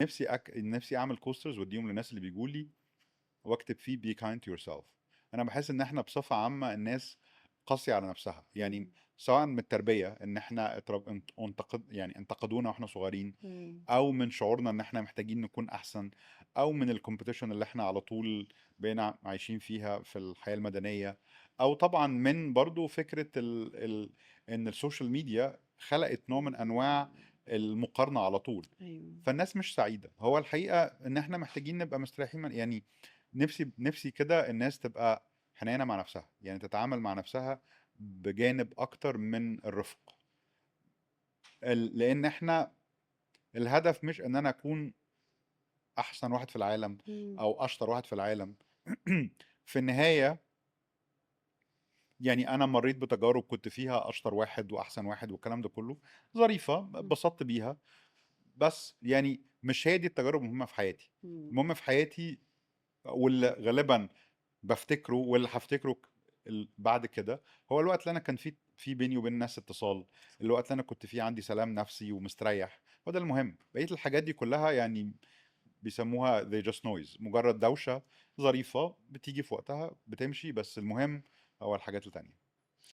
نفسي اعمل coasters واديهم للناس اللي بيجوا لي واكتب فيه be kind to yourself. انا بحس ان احنا بصفة عامة الناس قاسية على نفسها، يعني سواء من التربية ان احنا انتقد، يعني انتقدونا واحنا صغيرين، او من شعورنا ان احنا محتاجين نكون احسن، او من ال competition اللي احنا على طول بقينا عايشين فيها في الحياة المدنية، او طبعا من برضو فكرة ان ال social media خلقت نوع من انواع المقارنة على طول. فالناس مش سعيدة. هو الحقيقة ان احنا محتاجين نبقى مستريحين يعني نفسي كده الناس تبقى حنينة مع نفسها، يعني تتعامل مع نفسها بجانب اكتر من الرفق، لان احنا الهدف مش ان انا اكون احسن واحد في العالم او اشطر واحد في العالم. في النهاية يعني انا مريت بتجارب كنت فيها اشطر واحد واحسن واحد والكلام ده كله، ظريفة، اتبسطت بيها، بس يعني مش هي دي التجارب المهمة في حياتي. المهم في حياتي واللي غالبا بفتكره واللي هفتكره بعد كده هو الوقت اللي انا كان في بيني وبين الناس اتصال، الوقت اللي انا كنت فيه عندي سلام نفسي ومستريح، هو ده المهم. بقية الحاجات دي كلها يعني بيسموها they just noise، مجرد دوشة ظريفة بتيجي في وقتها بتمشي، بس المهم هو الحاجات التانية.